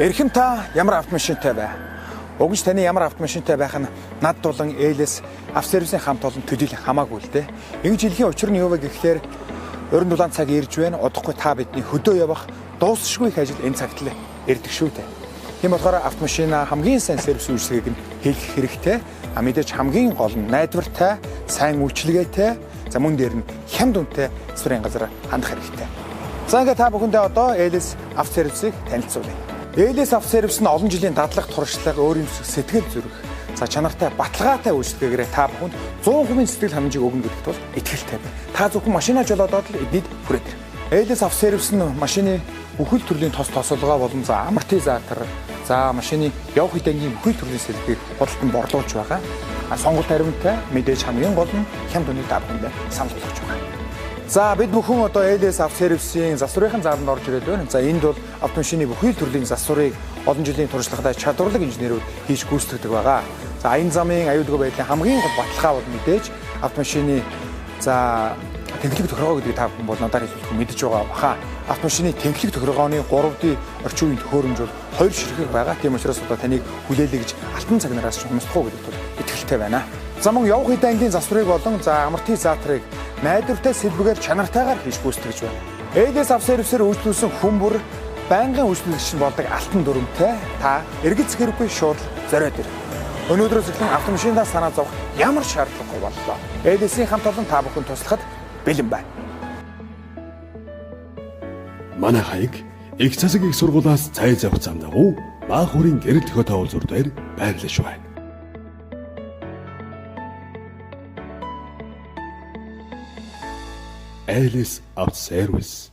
Эрхэм та ямар автомашинтай бай? Уг нь таны ямар автомашинтай байх нь над дулан Ээлэс автосервисийн хамт олон төдийл хамаагүй л дээ. Ингэж хэлхийн учир нь юу вэ гэхлээр уран дулаан цаг ирж байна. Удахгүй та бидний хөдөө явах дуусшгүй их ажил энэ цагт л ирдэг шүү дээ. Тийм болохоор автомашина хамгийн сайн сервис үйлчилгээг нь хийх хэрэгтэй. А мэдээж хамгийн гол нь найдвартай, сайн үйлчилгээтэй, за мөн дээр нь хямд үнэтэй засварын газар хандах хэрэгтэй. За ингээд та бүхэндээ одоо Ээлэс автосервисийг танилцуулъя. Ээлэс автосервис нь олон жилийн дадлага туршлага, өөрийн сэтгэл зүрх, за чанартай баталгаатай үйлчилгээгээрээ та бүхэнд 100% сэтгэл ханамжийг өгнө гэдэгт бол итгэлтэй байна. Та зөвхөн машинаа жолоодоод л эднийд хүрээд ир. Ээлэс автосервис нь машины бүхэл төрлийн тос тосолгоо болон за амортизатор, за машины явх хідэнгийн бүхэл төрлийн сэлбийг худалдан борлуулж байгаа. Сонголт хариунтай мэдээж хамгийн гол нь хямд үнэтэй та бүхэндээ санал болгож байгаа. За бид бүхэн одоо Ээлэс автосервисийн засварын зааванд орж ирээд байна. За энд бол автомашины бүхий төрлийн засварыг олон жилийн туршлагатай чадварлаг инженерүүд хийж гүйцэтгэдэг байгаа. За аян замын аюулгүй байдлын хамгийн гол баталгаа бол мэдээж автомашины за тэнхлэг тохиргоо гэдгийг та бүхэн бол надаар хэлэхгүй мэдэж байгаа баха. Автомашины тэнхлэг тохиргооны 3D орчин үеийн төхөөрөмж бол 2 ширхэг байгаа. Тийм учраас одоо таныг хүлээлээ гэж алтан цагнараас ч хумсдахгүй гэдэгт бол итгэлтэй байна. За мөн явх хэд ангийн засварыг болон за амортизаторыг найдвартай сэлбэгээр чанартайгаар хийж гүйцэтгэж байна. Ээлэс автосервисээр үйлчлүүлсэн хүн бүр байнгын үйлчлүүлэгч нь болдог алтан дүрмтэй та эргэц хэрэггүй шууд зориод ир. Өнөөдрөөс эхлэн автомашинаа санаа зовох ямар шаардлагагүй боллоо. Ээлэсийн хамт олон та бүхэн туслахад бэлэн байна. Манай хаяг их засаг их сургуулиас цай зовх зам дагуу Баахүрийн гэрэл төхөө тавуулзур дээр байрлаж байна. Ээлэс автосервис.